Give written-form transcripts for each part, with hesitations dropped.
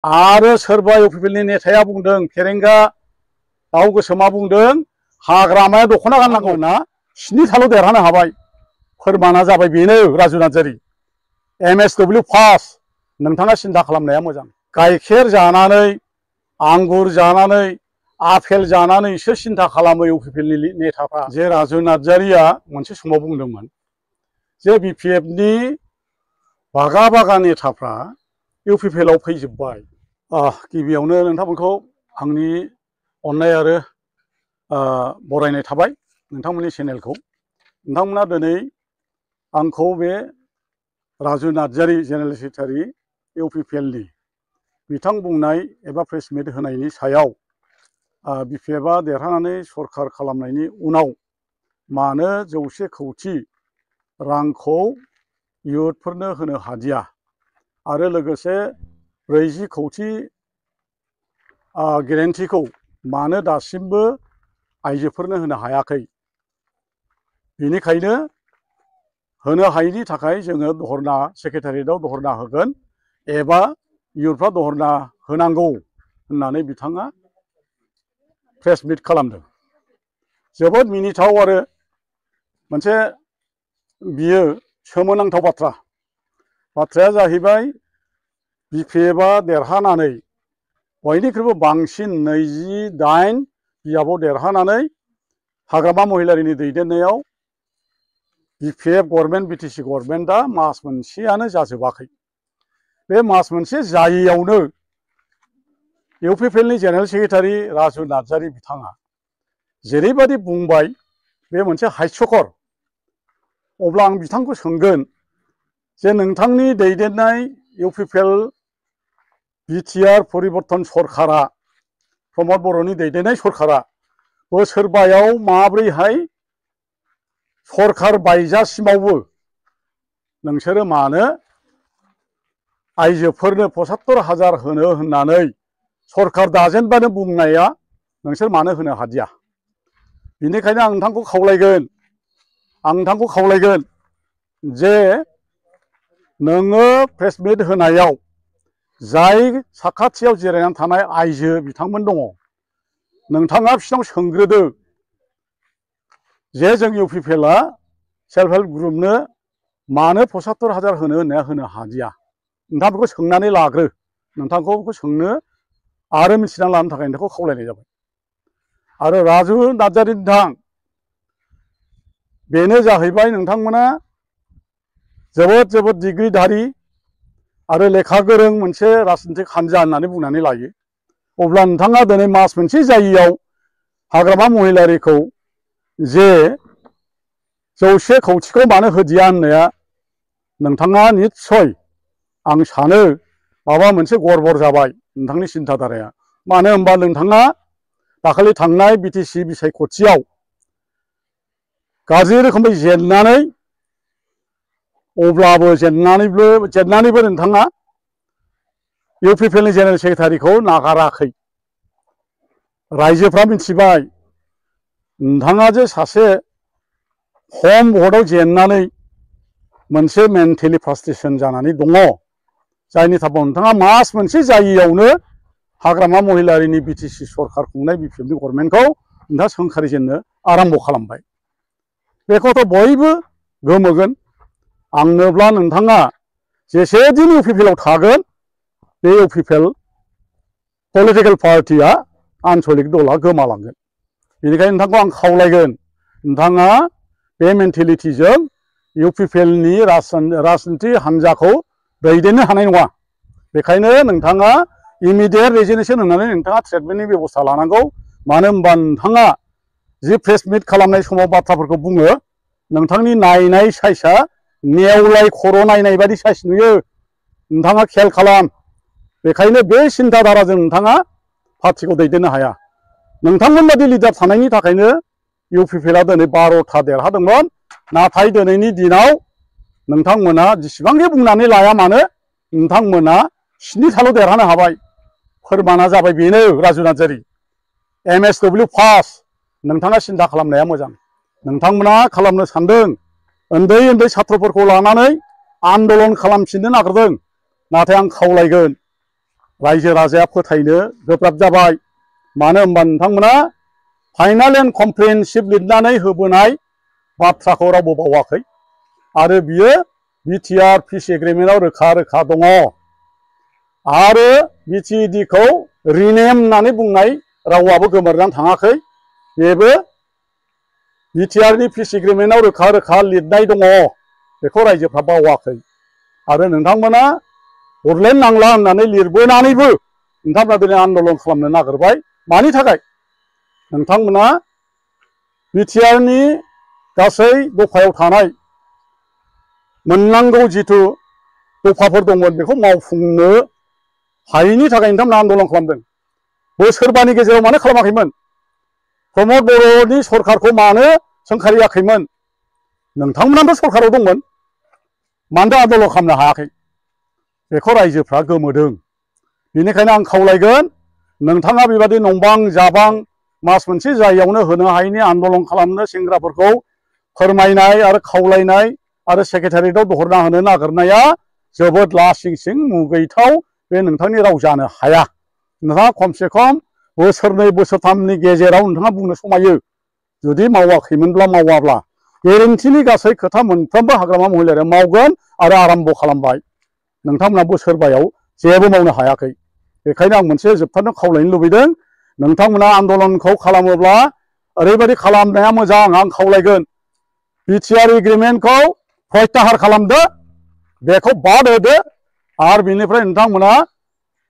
आरो सोरबा इउपिपिएलनि नेताया बुंदों, फेरेंगा दाउ गोसोमा बुंदों हाग्रामाया दख'ना गाननांगौ ना 7थाल' देरहानो हाबाय। फोरमाना जाबाय बेनो राजु नार्जारि। MSW pass. नोंथाङा सिन्था खालामनाया मोजां। गाइखेर जानानै, आंगुर जानानै, आफेल जानानैसो सिन्था खालामो इउपिपिएलनि नेताफ्रा। जे राजु नार्जारिया मोनसे समाव बुंदोंमोन जे बिपिएफनि बागा बागा नेताफ्रा इउपिपिएलआव फैजोब्बाय। गिबियावनो नोंथांमोनखौ आंनि अननाय आरो बरायनाय थाबाय नोंथांमोननि चेनेलखौ। नोंथांमोना दिनै आंखौ बे राजु नार्जारि जेनेरेल सेक्रेटारि इउपिपिएलनि बिथां बुंनाय एबा प्रेस मिट होनायनि सायाव बिपिएफआ देरहानानै सरखार खालामनायनि उनाव मानो 100 कौटि रांखौ इयुथफोरनो होनो हादिया आरो लोगोसे 40 कौटि गेरेन्टिखौ मानो दासिमबो आइजोफोरनो होनो हायाखै। बेनिखायनो होनो हायैनि थाखाय जोङो धरना सेक्रेटारियेटआव धरना होगोन एबा इयुथफ्रा धरना होनांगौ होननानै बिथाङा प्रेस मिट खालामदों। जोबोद मिनिथाव आरो मोनसे बियो सोमोनांथाव बाथ्राया जाहैबाय बिपिएफआ देरहानानै बयनिख्रुइबो बांसिन 28 बियाबाव देरहानानै हाग्रामा महिलारिनि दैदेननायाव बिपिएफ गभर्नमेन्ट बिटिसि गभर्नमेन्टआ मास मोनसेयानो जाजोबाखै। बे मास मोनसे जायैयावनो इउपिपिएलनि जेनेरेल सेक्रेटारि राजु नार्जारि बिथाङा जेरैबायदि बुंबाय बे मोनसे हास्यकर। अब्ला आं बिथांखौ सोंगोन जे नोंथांनि दैदेननाय इउपिपिएल बिटिआर परिबर्तन सरकारा, प्रमद बर'नि दैदेननाय सरकारा बोसोरबायाव माब्रैहाय सरकार बायजासिमावबो नोंसोरो मानो आइजोफोरनो 75,000 होनो होननानै सरकार दाजेनबानो बुंनाया नोंसोर मानो होनो हादिया? बेनिखायनो आं नोंथांखौ खावलायगोन जे नोङो प्रेस मिट होनायाव जाय साखाथियाव जिरायनानै थानाय आइजो बिथांमोन दङ, नोंथाङा बिसोरनाव सोंग्रोदो जे जों इउपिपिएलआ सेल्फ हेल्प ग्रुपनो मानो 75,000 होनो होननाया होनो हादिया। नोंथाङा बेखौ सोंनानै लाग्रो। नोंथांखौ बेखौ सोंनो आरो मिथिनानै लानो थाखाय नोंथांखौ खावलायनाय जाबाय। आरो राजु नार्जारि नोंथां, बेनो जाहैबाय नोंथांमोना जोबोद डिग्रिधारि आरो लेखा गोरों मोनसे राजनितिक हान्जा होननानै बुंनानै लायो। अब्ला नोंथाङा दिनै मास मोनसे जायैयाव हाग्रामा महिलारिखौ जे 100 कौटिखौ मानो होदिया होननाया नोंथाङा निस्सय आं सानो माबा मोनसे गड़बड़ जाबाय नोंथांनि सिन्ताधाराया। मानो होनबा नोंथाङा दाखालि थांनाय बिटिसि बिसायख'थियाव गाज्रि रोखोमै जेननानै, अब्लाबो जेननानैबो नोंथाङा इउपिपिएलनि जेनेरेल सेक्रेटारिखौ नागाराखै। रायजोफ्रा मिथिबाय नोंथाङा जे सासे खम भटआव जेननानै मोनसे मेन्टेलि फ्रास्ट्रेसन जानानै दङ, जायनि थाखाय नोंथाङा मास मोनसे जायैयावनो हाग्रामा महिलारिनि बिटिसि सरकार खुंनाय बिपिएफनि गभर्नमेन्टखौ नोंथाङा सोंखारिजेननो आराम्भ खालामबाय। बेखौथ' बयबो गोमोगोन। आंनोब्ला नोंथाङा जेसे दिन इउपिपिएलआव थागोन बे इउपिपिएल पलिटिकेल पार्टिया, आनसलिक दला गोमालांगोन। बेनिखायनो नोंथांखौ आं खावलायगोन, नोंथाङा बे मेन्टेलिटिजों इउपिपिएलनि राजनितिक हान्जाखौ दैदेननो हानाय नङा। बेखायनो नोंथाङा इमिडियेट रेजिगनेसन होनानै नोंथाङा ट्रिटमेन्टनि बेबस्था लानांगौ। मानो होनबा नोंथाङा जि प्रेस मिट खालामनाय समाव बाथ्राफोरखौ बुङो, नोंथांनि नायनाय साइजआ नेवलाय खर' नायनाय बायदि साइज नुयो। नोंथाङा खेल खालाम। बेखायनो बे सिन्ताधाराजों नोंथाङा पार्टिखौ दैदेननो हाया। नोंथांमोन बायदि लिडार थानायनि थाखायनो इउपिपिएलआ दिनै 12था देरहादोंमोन। नाथाय दिनैनि दिनाव नोंथांमोना जेसेबांखि बुंनानै लाया मानो नोंथांमोना 7थाल' देरहानो हाबाय। फोरमाना जाबाय बेनो राजु नार्जारि। MSW pass. नोंथाङा सिन्था खालामनाया मोजां। नोंथांमोना खालामनो सानदों, उन्दै सात्रफोरखौ लानानै आन्दलन खालामफिननो नागिरदों। नाथाय आं खावलायगोन रायजो राजाया फोथायनो गोब्राब जाबाय। मानो होनबा नोंथांमोना फाइनाल एन्ड कमप्रिहेनसिभ लिरनानै होबोनाय बाथ्राखौ रावबो बावाखै आरो बियो बिटिआर पिस एग्रिमेन्टआव रोखा रोखा दङ। आरो बिटिएडिखौ रिनेम होननानै बुंनाय रावाबो गोमोरनानै थाङाखै। बेबो बिटिआरनि पिस एग्रिमेन्टआव रोखा रोखा लिरनाय दङ। बेखौ रायजोफ्रा बावाखै। आरो नोंथांमोना बड'लेण्ड नांला होननानै लिरबोनानैबो नोंथांमोना दिनै आन्दलन खालामनो नागिरबाय। मानि थाखाय? नोंथांमोना बिटिआरनि गासै दफायाव थानाय मोननांगौ जिथु दफाफोर दंमोन बेखौ मावफुंनो हायैनि थाखाय नोंथांमोना आन्दलन खालामदों। बोसोरबानि गेजेराव मानो खालामाखैमोन? प्रमद बर'नि सरकारखौ मानो सोंखारियाखैमोन? नोंथांमोनाथ' सरकाराव दंमोन, मानोथो आन्दलन खालामनो हायाखै? बेखौ रायजोफ्रा गोमोदों। बेनिखायनो आं खावलायगोन, नोंथाङा बेबादि नंबां जाबां मास मोनसे जायगायावनो होनो हायैनि आन्दलन खालामनो सेंग्राफोरखौ फोरमायनाय आरो खावलायनाय आरो सेक्रेटारियेटआव दहरना होनो नागिरनाया जोबोद लासिंसिं मुगैथाव। बे नोंथांनि राव जानो हाया। नोंथाङा खमसे खम बोसोरनै बोसोरथामनि गेजेराव नोंथाङा बुंनो समायो। जुदि मावाखैमोनब्ला मावाब्ला गेरेन्टिनि गासै खोथा मोनफ्रोमबो हाग्रामा महिलारिया मावगोन आरो आराम्भ खालामबाय। नोंथांमोना बोसोरबायाव जेबो मावनो हायाखै। बेखायनो आं मोनसे जोबथारनो खावलायनो लुबैदों, नोंथांमोना आन्दलनखौ खालामोब्ला ओरैबायदि खालामनाया मोजां। आं खावलायगोन, बिटिआर एग्रिमेन्टखौ प्रत्याहार खालामदो, बेखौ बाद होदो आरो बिनिफ्राय नोंथांमोना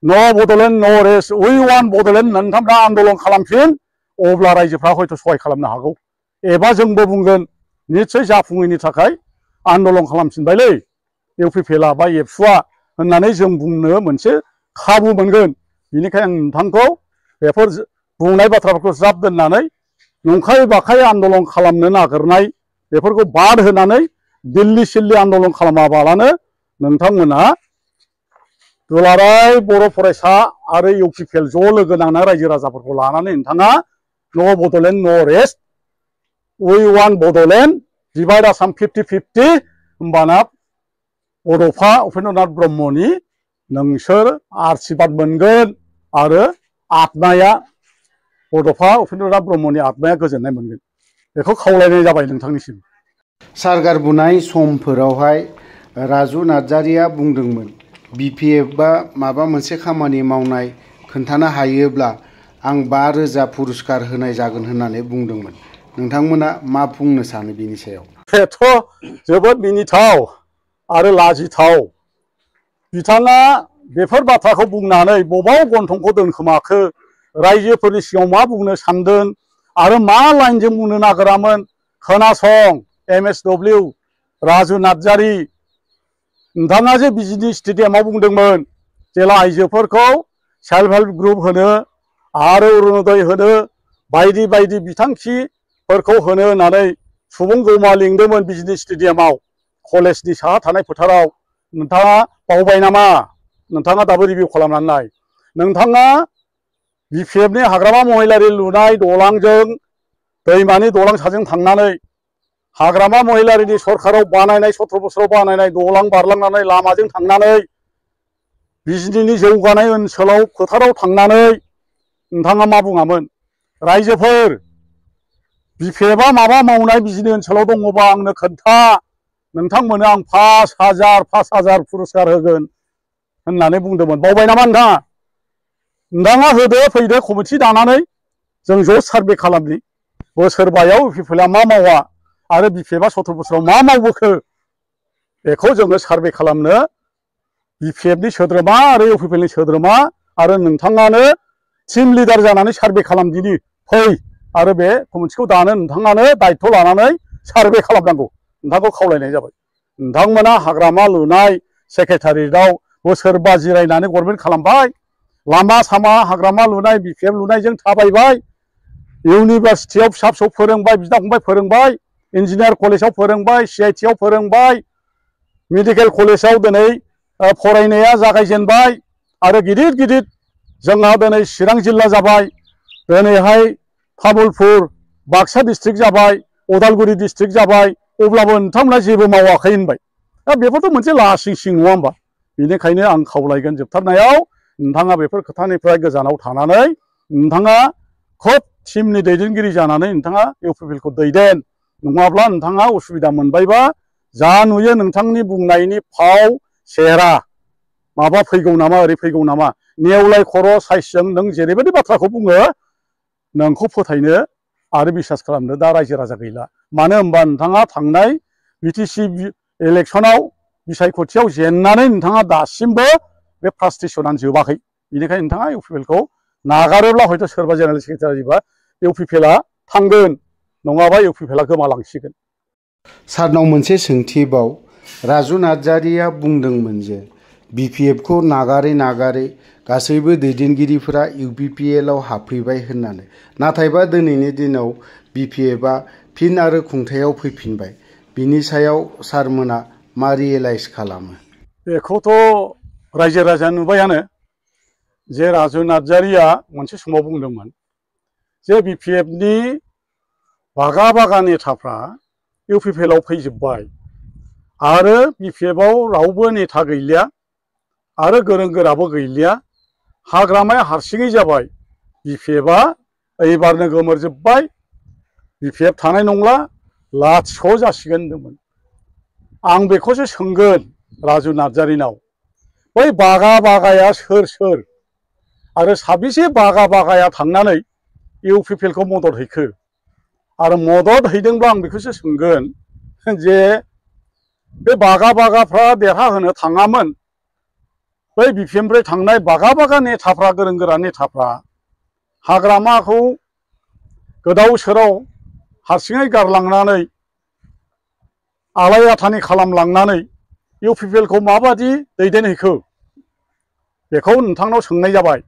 न' बड'लेण्ड न' रेस्ट उइ वान बड'लेण्ड होननानै नोंथांमोना आन्दलन खालामफिन। अब्ला रायजोफ्रा हयथ' सहाय खालामनो हागौ। एबा जोंबो बुंगोन, निस्सय जाफुङैनि थाखाय आन्दलन खालामफिनबायलै इउपिपिएलआ बा एबसुआ होननानै जों बुंनो मोनसे खाबु मोनगोन। बेनिखायनो आं नोंथांखौ बेफोर बुंनाय बाथ्राफोरखौ ज्राब दोननानै नंखाय बाखाय आन्दलन खालामनो नागिरनाय बेफोरखौ बाद होनानै दिल्ली सिल्ली आन्दलन खालामाबालानो नोंथांमोना दुलाराय बर' फरायसा आरो इउपिपिएल ज' लोगो नांना रायजो राजाफोरखौ लानानै नोंथाङा न' बड'लेण्ड न' रेस्ट उइ वान बड'लेण्ड डिभाइड आसाम 50-50 होमबाना बड'फा उपेन्द्रनाथ ब्रह्मनि नोंसोर आशीर्बाद मोनगोन आरो आत्माया बड'फा उपेन्द्रनाथ ब्रह्मनि आत्माया गोजोननाय मोनगोन। बेखौ खावलायनाय जाबाय नोंथांनिसिम। सारगार बुनाय समफोरावहाय राजु नार्जारिया बुंदोंमोन, बिपिएफआ माबा मोनसे खामानि मावनाय खोन्थानो हायोब्ला आं 5,000 पुरस्कार होनाय जागोन होननानै बुंदोंमोन। नोंथांमोना मा बुंनो सानो बिनि सायाव? बेथ' जोबोद मिनिथाव आरो लाजिथाव। बिथाङा बेफोर बाथ्राखौ बुंनानै बबाव गन्थंखौ दोनखोमाखो, रायजोफोरनि सिगाङाव मा बुंनो सानदों आरो मा लाइनजों बुंनो नागिरामोन? खोनासं एमएसडब्लिउ राजु नार्जारि, नोंथाङा जे बिजिनि स्टेडियामाव बुंदोंमोन जेला आइजोफोरखौ सेल्फ हेल्प ग्रुप होनो आरो अरुणोदय होनो बायदि बायदि बिथांखिफोरखौ होनो होननानै सुबुं जमा लिंदोंमोन बिजिनि स्टेडियामाव कलेजनि साहा थानाय फोथाराव। नोंथाङा बावबाय नामा? नोंथाङा दाबो रिभिउ खालामनानै नाय। नोंथाङा बिपिएफनि हाग्रामा महिलारि लुनाय दलांजों दैमानि दलां साजों थांनानै हाग्रामा महिलारिनि सरकाराव बानायनाय 17 बोसोराव बानायनाय दलां बारलांनानै लामाजों थांनानै बिजिनिनि जौगानाय ओनसोलाव फोथाराव थांनानै नोंथाङा मा बुङामोन? रायजोफोर, बिपिएफआ माबा मावनाय बिजिनि ओनसोलाव दङबा आंनो खोन्था, नोंथांमोननो आं 5,000 पुरस्कार होगोन होननानै बुंदोंमोन। बावबाय नामा नोंथाङा? नोंथाङा होदो, फैदो कमिटि दानानै जों ज' सार्भे खालामनि बोसोरबायाव इउपिपिएलआ मा मावा आरो बिपिएफआ 17 बोसोराव मा मावबोखो बेखौ जोङो सार्भे खालामनो बिपिएफनि सोद्रोमा आरो इउपिपिएलनि सोद्रोमा आरो नोंथाङानो टीम लिडार जानानै सार्भे खालामदिनि फै आरो बे कमिटिखौ दानो नोंथाङानो दायित्व लानानै सार्भे खालामनांगौ। नोंथांखौ खावलायनाय जाबाय। नोंथांमोना हाग्रामा लुनाय सेक्रेटारियेटआव बोसोरबा जिरायनानै गभर्नमेन्ट खालामबाय, लामा सामा हाग्रामा लुनाय बिपिएफ लुनायजों थाबायबाय, इउनिभारसिटियाव फिसा फिसौ फोरोंबाय, बिदा फंबाय फोरोंबाय, इन्जिनियार कलेजाव फोरोंबाय, सिआइटिआव फोरोंबाय, मेडिकेल कलेजाव दिनै फरायनाया जागायजेनबाय आरो गिदिर गिदिर जोंहा दिनै चिरां जिल्ला जाबाय, दिनैहाय तामुलपुर बाक्सा डिस्ट्रिक्ट जाबाय, उदालगुरि डिस्ट्रिक्ट जाबाय, अब्लाबो नोंथांमोना जेबो मावाखै होनबाय। दा बेफोरथ' मोनसे लासिंसिं नङा होमबा? बेनिखायनो आं खावलायगोन जोबथारनायाव नोंथाङा बेफोर खोथानिफ्राय गोजानाव थानानै नोंथाङा खोब टीमनि दैदेनगिरि जानानै नोंथाङा इउपिपिएलखौ दैदेन। नङाब्ला नोंथाङा उसुबिदा मोनबायबा जा नुयो नोंथांनि बुंनायनि फाव चेहरा माबा फैगौ नामा ओरै फैगौ नामा नेवलाय खर' साइसजों नों जेरैबायदि बाथ्राखौ बुङो नोंखौ फोथायनो आरो बिसास खालामनो दा रायजो राजा गैला। मानो होनबा नोंथाङा थांनाय बिटिसि इलेक्सनाव बिसायख'थियाव जेननानै नोंथाङा दासिमबो बे फ्रास्ट्रेसनानो जोबाखै। बेनिखायनो नोंथाङा इउपिपिएलखौ नागारोब्ला हयथ' सोरबा जेनेरेल सेक्रेटारि जायोबा इउपिपिएलआ थांगोन, नङाबा इउपिपिएलआ गोमालांसिगोन। सारनाव मोनसे सोंथिबाव, राजु नार्जारिया बुंदोंमोन जे बिपिएफखौ नागारै नागारै गासैबो दैदेनगिरिफोरा इउपिपिएलआव हाबफैबाय होननानै, नाथायबा दिनैनि दिनाव बिपिएफआ फिन आरो खुंथायाव फैफिनबाय। बिनि सायाव सारमोना मा रियेलाइज खालामो? बेखौथ' रायजो राजाया नुबायानो जे राजु नार्जारिया मोनसे समाव बुंदोंमोन जे बिपिएफनि बागा बागा नेताफ्रा इउपिपिएलआव फैजोब्बाय आरो बिपिएफआव रावबो नेता गैलिया आरो गोरों गोराबो गैलिया, हाग्रामाया हारसिङै जाबाय, बिपिएफआ एबारनो गोमोरजोब्बाय, बिपिएफ थानाय नंला, लाथिख' जासिगोन होनदोंमोन। आं बेखौसो सोंगोन राजु नार्जारिनाव, बै बागा बागाया सोर सोर आरो साबेसे बागा बागाया थांनानै इउपिपिएलखौ मदद हैखो? आरो मदद हैदोंब्ला आं बेखौसो सोंगोन जे बे बागा बागाफ्रा देरहाहोनो थाङामोन, बै बिपिएफनिफ्राय थांनाय बागा बागा नेताफ्रा, गोरों गोरा नेताफ्रा हाग्रामाखौ गोदाव सोराव हारसिङै गारलांनानै आलाय आथानि खालामलांनानै इउपिपिएलखौ माबादि दैदेनहैखो बेखौ नोंथांनाव सोंनाय जाबाय।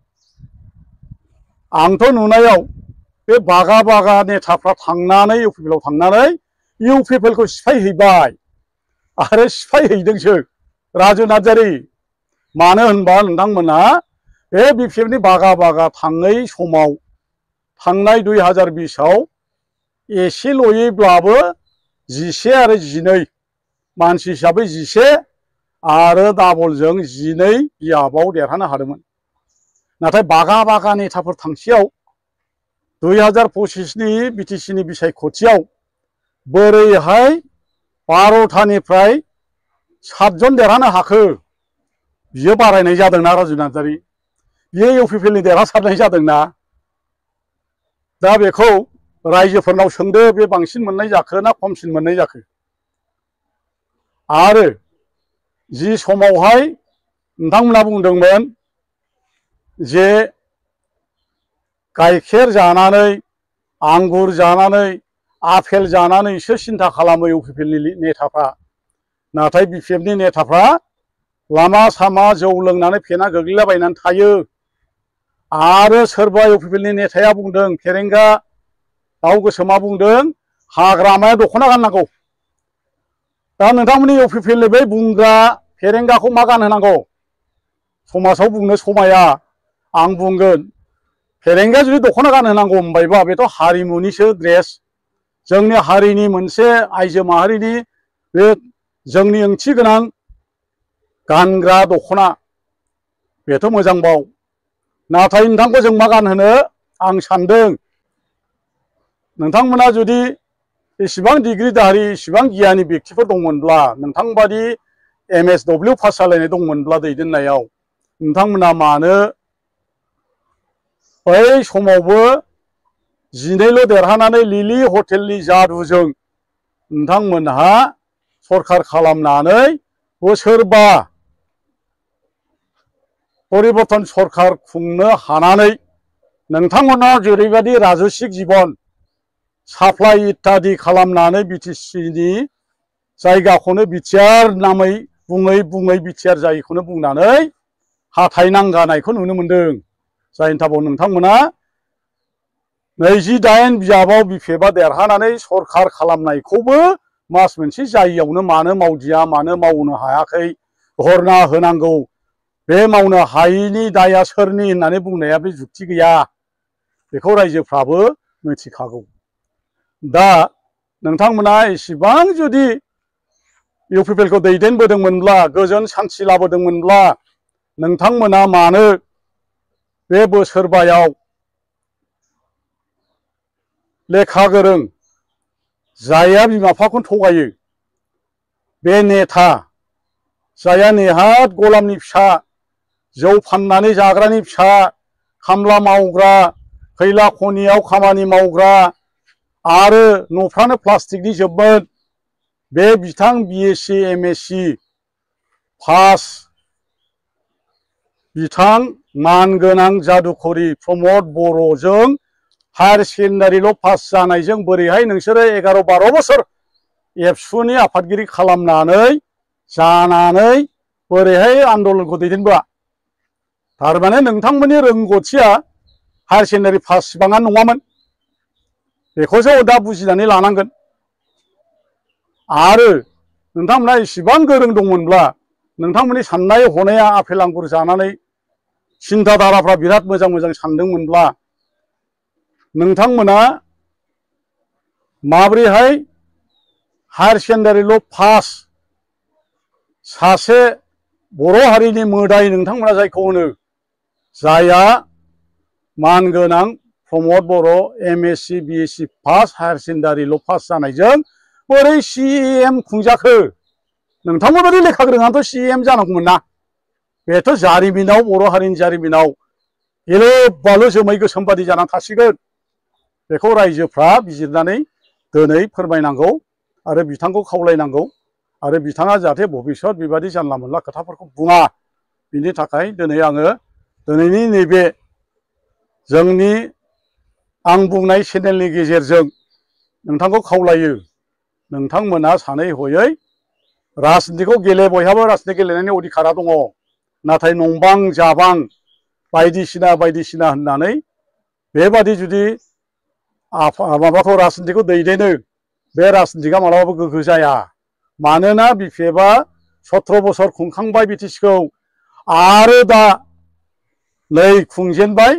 आंथ' नुनायाव बे बागा बागा नेताफ्रा थांनानै इउपिपिएलआव थांनानै इउपिपिएलखौ सिफायहैबाय आरो सिफायहैदोंसो राजु नार्जारि। मानो होनबा नोंथांमोना बे बिपिएफनि बागा बागा थाङै समाव थांनाय 2020आव एसेल'यैब्लाबो 11 आरो 12 मानसि हिसाबै 11 आरो डाबलजों 12 बियाबाव देरहानो हादोंमोन। नाथाय बागा बागा नेताफोर थांसेयाव 2025नि बिटिसिनि बिसायख'थियाव बोरैहाय 12थानिफ्राय 7 जन देरहानो हाखो? बियो बारायनाय जादोंना राजु नार्जारि? बियो इउपिपिएलनि देरहासारनाय जादोंना? दा बेखौ रायजोफोरनाव सोंदो, बे बांसिन मोननाय जाखो ना खमसिन मोननाय जाखो? आरो जि समावहाय नोंथांमोना बुंदोंमोन जे गाइखेर जानानै, आंगुर जानानै, आफेल जानानैसो सिन्था खालामो इउपिपिएलनि नेताफ्रा, नाथाय बिपिएफनि नेताफ्रा लामा सामा जौ लोंनानै फेना गोग्लैलाबायनानै थायो। आरो सोरबा इउपिपिएलनि नेताया बुंदों, फेरेंगा दाउ गोसोमा बुंदों हाग्रामाया दख'ना गाननांगौ। दा नोंथांमोननि इउपिपिएलनि बै बुंग्रा फेरेंगाखौ मा गानहोनांगौ? समाजाव बुंनो समाया। आं बुंगोन, फेरेंगाया जुदि दख'ना गानहोनांगौ होनबायबा बेथ' हारिमुनिसो ड्रेस, जोंनि हारिनि मोनसे आइजो माहारिनि बे जोंनि ओंथि गोनां गानग्रा दख'ना, बेथ' मोजांबाव। नाथाय नोंथांखौ जों मा गानहोनो आं सानदों। नोंथांमोना जुदि इसिबां डिग्रिधारि, इसिबां गियानि व्यक्तिफोर दंमोनब्ला, नोंथांबादि MSW पास जालायनाय दंमोनब्ला दैदेननायाव, नोंथांमोना मानो बै समावबो 12ल' देरहानानै लिलि हटेलनि जादुजों नोंथांमोनहा सरखार खालामनानै बोसोरबा परिबर्तन सरखार खुंनो हानानै नोंथांमोना जेरैबायदि राजसिक जीवन साप्लाइ इत्यादि खालामनानै बिटिसिनि जायगाखौनो बिटिआर नामै बुङै बुङै बिटिआर जायैखौनो बुंनानै हाथाय नांगानायखौ नुनो मोनदों। जायनि थाखाय नोंथांमोना 28 बिजाबाव बिपिएफआ देरहानानै सरखार खालामनायखौबो मास मोनसे जायियावनो मानो मावदिया, मानो मावनो हायाखै, धरना होनांगौ, बे मावनो हायैनि दाया सोरनि होननानै बुंनाया बे जुक्ति गैया। बेखौ रायजोफ्राबो मिथिखागौ। दा नोंथांमोना इसिबां जुदि इउपिपिएलखौ दैदेनबोदोंमोनब्ला, गोजोन सान्थि लाबोदोंमोनब्ला, नोंथांमोना मानो बे बोसोरबायाव लेखा गोरों जायहा बिमा बिफाखौनो थगायो, बे नेता जायहा नेहात गलामनि फिसा, जौ फाननानै जाग्रानि फिसा, खामला मावग्रा, खैला खनियाव खामानि मावग्रा आरो न'फ्रानो प्लास्टिकनि जोबमोन, बे बिथां BSc MSc पास बिथां मानगोनां जादुखरि प्रमद बर'जों हायार सेकेन्डारिल' पास जानायजों बोरैहाय नोंसोरो 11-12 बोसोर एबसुनि आफादगिरि खालामनानै जानानै बोरैहाय आन्दलनखौ दैदेनबोआ? थारमाने नोंथांमोननि रोंगौथिया हायार सेकेन्डारि पास सिबाङानो नङामोन, बेखौसो दा बुजिनानै लानांगोन। आरो नोंथांमोना इसिबां गोरों दंमोनब्ला, नोंथांमोननि साननाय हनाया आफेल आंगुर जानानै सिन्था धाराफ्रा बिराद मोजां मोजां सानदोंमोनब्ला, नोंथांमोना माब्रैहाय हायार सेकेन्डारिल' पास सासे बर' हारिनि मोदाय नोंथांमोना जायखौ होनो, जायहा मानगोनां Pramod Boro' MSc BSc pass higher सेकेन्डारिल' पास जानायजों बोरै CEM खुंजाखो? नोंथांमोन बायदि लेखा गोरोंआनोथ' CEM जानांगौमोन ना। बेथ' जारिमिनाव, बर' हारिनि जारिमिनाव गिलु बालु जोमै गोसोम बादि जानानै थासिगोन। बेखौ रायजोफ्रा बिजिरनानै दिनै फोरमायनांगौ आरो बिथांखौ खावलायनांगौ, आरो बिथाङा जाहाथे भबिष्यत बेबादि जानला मोनला खोथाफोरखौ बुङा। बिनि थाखाय दिनै आङो दिनैनि नैबे जोंनि आं बुंनाय चेनेलनि गेजेरजों नोंथांखौ खावलायो, नोंथांमोना सानै हयै राजनितिखौ बयहाबो राजनिति गेलेनायनि अधिकारा दङ, नाथाय नंबां जाबां बायदिसिना बायदिसिना होननानै बेबादि जुदि माबाखौ राजनितिखौ दैदेनो, बे राजनितिकआ मालाबाबो गोग्गो जाया। मानोना BPFआ 17 बोसोर खुंखांबाय BTCखौ, आरो दा नै खुंजेनबाय,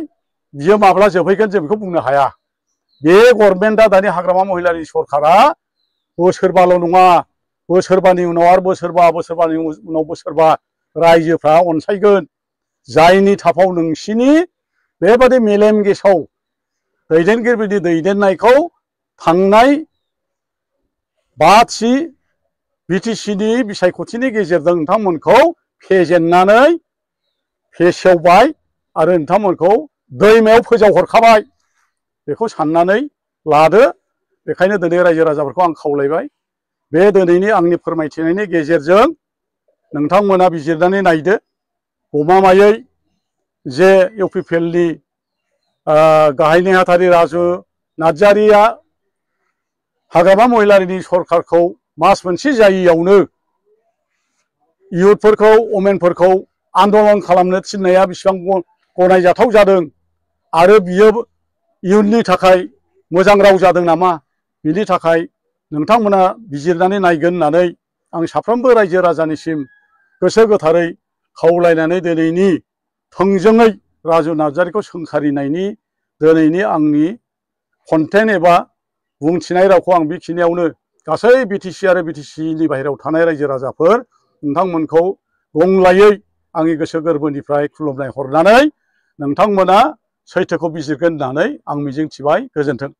बियो माब्ला जोबहैगोन जों बेखौ बुंनो हाया। बे गभर्नमेन्टआ, दानि हाग्रामा महिलारि सरकारा बोसोरबाल' नङा, बोसोरबानि उनाव आरो बोसोरबा, बोसोरबानि उनाव बोसोरबा रायजोफ्रा अनसायगोन, जायनि थाफाव नोंसिनि बेबादि मेलेम गेसाव दैदेनगिरिफोरनि दैदेननायखौ थांनाय 5थि BTCनि बिसायख'थिनि गेजेरजों नोंथांमोनखौ फेजेननानै फेसेवबाय आरो नोंथांमोनखौ दैमायाव फोजावहरखाबाय। बेखौ साननानै लादो। बेखायनो दिनै रायजो राजाफोरखौ आं खावलायबाय, बे दिनैनि आंनि फोरमायथिनायनि गेजेरजों नोंथांमोना बिजिरनानै नायदो, गमामायै जे UPPLनि गाहाय नेहाथारि राजु नार्जारिया हाग्रामा महिलारिनि सरकारखौ मास मोनसे जायैयावनो इयुथफोरखौ, अमेनफोरखौ आन्दलन खालामनो थिननाया बेसेबां गनायजाथाव जादों, आरो बियो इयुननि थाखाय मोजां राव जादों नामा? बिनि थाखाय नोंथांमोना बिजिरनानै नायगोन होननानै आं साफ्रोमबो रायजो राजानिसिम गोसो गोथारै खावलायनानै दिनैनि थोंजोङै राजु नार्जारिखौ सोंखारिनायनि दिनैनि आंनि कन्टेन्ट एबा बुंथिनाय रावखौ आं बेखिनियावनो गासै BTC आरो BTCनि बाहेरायाव थानाय रायजो राजाफोर नोंथांमोनखौ गंलायै आंनि गोसो गोरबोनिफ्राय खुलुमनाय हरनानै नोंथांमोना सैथोखौ बिजिरगोन होननानै आं मिजिंथिबाय। गोजोन्थों।